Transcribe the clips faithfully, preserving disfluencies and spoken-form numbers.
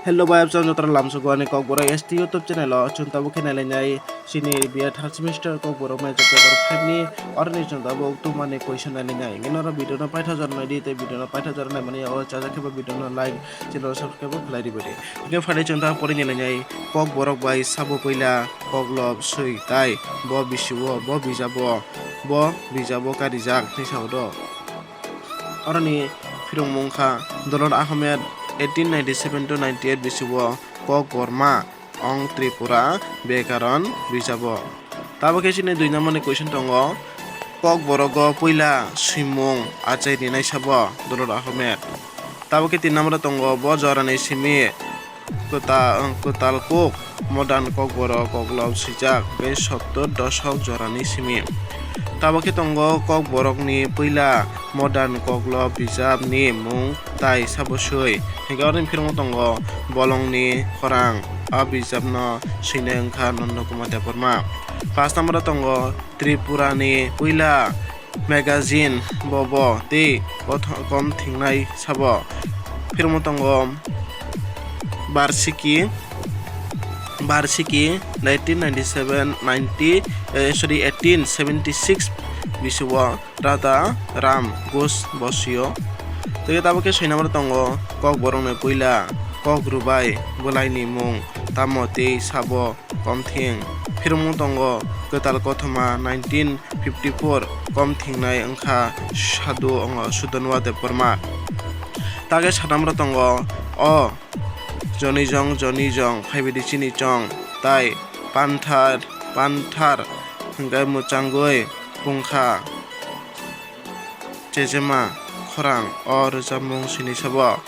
Hello bai, absong jotono lamsogo ani Kokborok S T YouTube channel o chwng tabuk khe nailainai chini B A third semester Kokborok major paper five ni oroni chwng tabuk tumani question nailainai. Nini oro video no paithago jora naidi tei video no paithago jora naimani yago chajak khe bo video no like, channel subscribe bo khlai di badi. Hingke phaidi chwng tabuk pori nailainai Kokborok bai sabo puila Koklob swi tai bo bisi o, bo bijabo, bo bijabo karijak hinwi sao do. Oroni phirongmung kha Dolor Ahmed eighteen ninety-seven to ninety-eight bisi o Kokborma ong Tripura Bekaron bijabo. Tabuk khe chini dui number ni question tongo, Kokborogo puila swimung achai rinai sabo Dolor Ahmed. Tabuk khe tin number tongo, bo jorani simi kwta-, kwtal kuk modern Kokborok Koklob swijak tei sottor doshok jorani simi. Tabuk khe tongo Kokborokni puila modern Koklob bijapni mung tai sabo swi. Hingke oro phirmo tongo Bolongni Khorang, a bijapno swinai wngkha Nondo Kumar Debbarma. Pas number tongo Tripurani puila magazine bobo tei kothom kom thingnai sabo. Phirmo tongo Barsiki, Barsiki nineteen ninety-seven ninety, eh, sorry, eighteen seventy-six bisi o Radha Ram Ghosh bosio. Tei tabuk khe soi number tongo Kokborokni puila Kok Rubai bwlaini mung tamo tei sabo Komthing. Phirmung tongo kwtal kothoma nineteen fifty-four, komthingnai wngkha Sadhu wngo Sudanwa Debbarma. Tage sanamrok tongo o Jonijong Jonijong phaibidi chini chong tai Panthar Panthar hwnkhe mwchangwi pungkha. Chejema khorang o rwchapmung sini sabo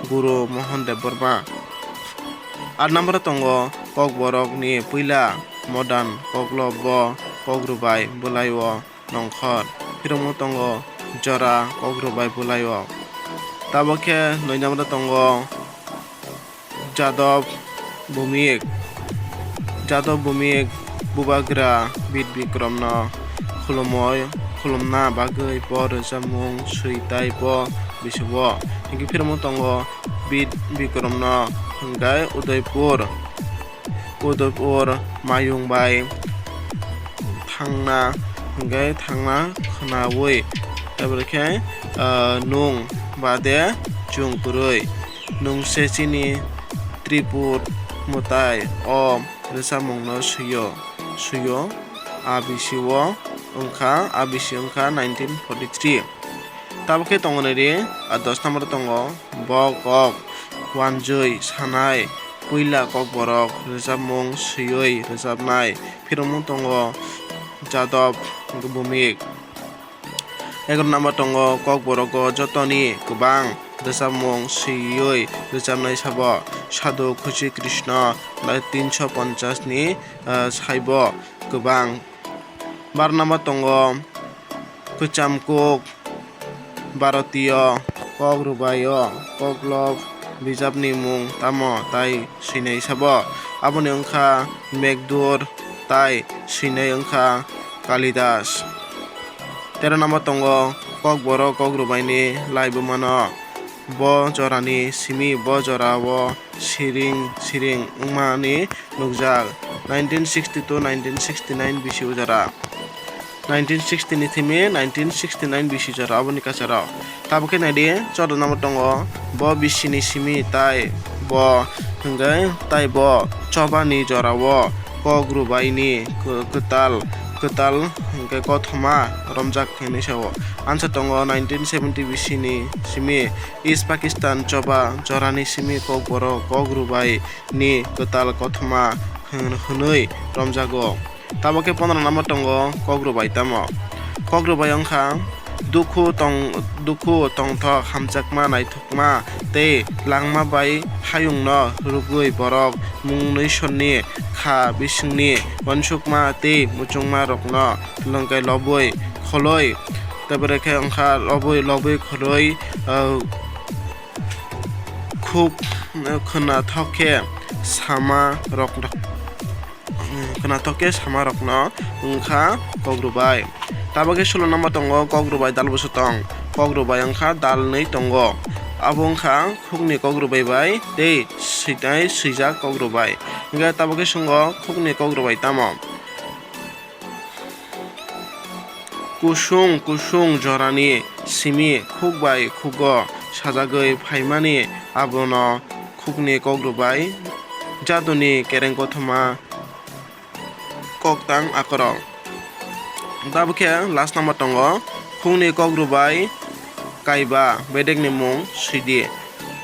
Guru Mohan Debbarma. Aat number tongo Kokborokni puila modern Koklob bo Kok Rubai bwlai o nongkhor. Phirmung tongo jora Kok Rubai bwlai o. Tabuk khe noi number tongo Jadab Bhumik. Jadab Bhumik Bubagra Bir Bikramno khulumoi, khulumna bagwi bo rwchapmung swi tai bo bisi o. Hingke phirmung tongo Bir Bikramno hingke Udaipur, Udaipur mayung bai thangna hingke thangna khwnaui, tabore khe, ah, nung bade chwng kwrwi. Nwng se chini Tripur mwtai o rwchapmungno swi-o, swi-o, a bisi o wngkha, a bisi wngkha nineteen forty-three. Tabuk khe tongo nai di, a dos number tongo, bo kok wanjwi sanai, puila Kokborok rwchapmung swiwi rwchapnai, phirmung tongo Jadab Bhumik. Egaroh number tongo Kokborok o jotoni kwbang rwchapmung swiwi rwchapnai sabo Sadhu Khushi Krishna, tinsho ponchas ni, ah, saibo kwbang. Bar number tongo Kwcham Kuk Bharatiyo Kok Rubai o Koklok bijapni mung tamo tai swinai sabo? Aboni wngkha Meghdur tai swinai wngkha Kalidas. Tero number tongo Kokborok Kok Rubaini laibumano. Bo jorani simi bo jorao siring siring wngmani nukjak. Nineteen sixty to nineteen sixty-nine bisi o jora. Nineteen sixty ni thimi nineteen sixty-nine bisi jora aboni kacharo. Tabuk khe naidi, chwda number tongo, bo bisini simi tai bo hwnkhe tai bo chobani jorao Kok Rubaini kw-, kwtal, kwtal hwnkhe kothoma romjak hinwi sao. Ansa tongo nineteen seventy bisini simi East Pakistan choba jorani simi Kokborok Kok Rubai ni kwtal kothoma hwn-, hwnwi romjago. Tabuk khe pondro number tongo Kok Rubai tamo. Kok Rubai wngkha dukhu tong-, dukhu tongthok, hamjakma, naithokma tei langma bai hayungno rwgwi borok mungni sonni kha bisingni uansukma tei muchungma rokno lwngkai lobwi kholoi, tabore khe wngkha lobwi lobwi kholoi, ah, khuk khwnathok khe sama rok, khwnathok khe sama rokno wngkha Kok Rubai. Tabuk khe sulo number tongo Kok Rubai dal bwswtong. Kok Rubai wngkha dal nwi tongo. Abo wngkha khukni Kok Rubai bai tei switai swijak kok rwbai. Hingkhe tabuk khe swngo khukni kok rwbai tamo? Kusung kusung jorani simi khuk bai khugo sajagwi phaimani, abono khukni kok rwbai jaduni kereng kothoma koktang akorok. Tabuk khe last number tongo, khukni kok rwbai kaiba bedekni mung swidi.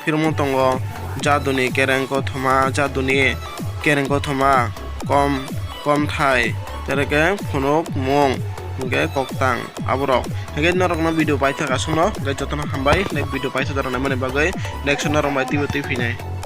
Phirmo tongo jaduni kereng kothoma, jaduni kereng kothoma kom, komthai, tere khe phunuk mung, hingkhe koktang aborok. Hingkhe norokno video paithak aswkno, hingkhe jotono hambai, like video paithak jora naimani bagwi, next norok bai twibo twi phinai.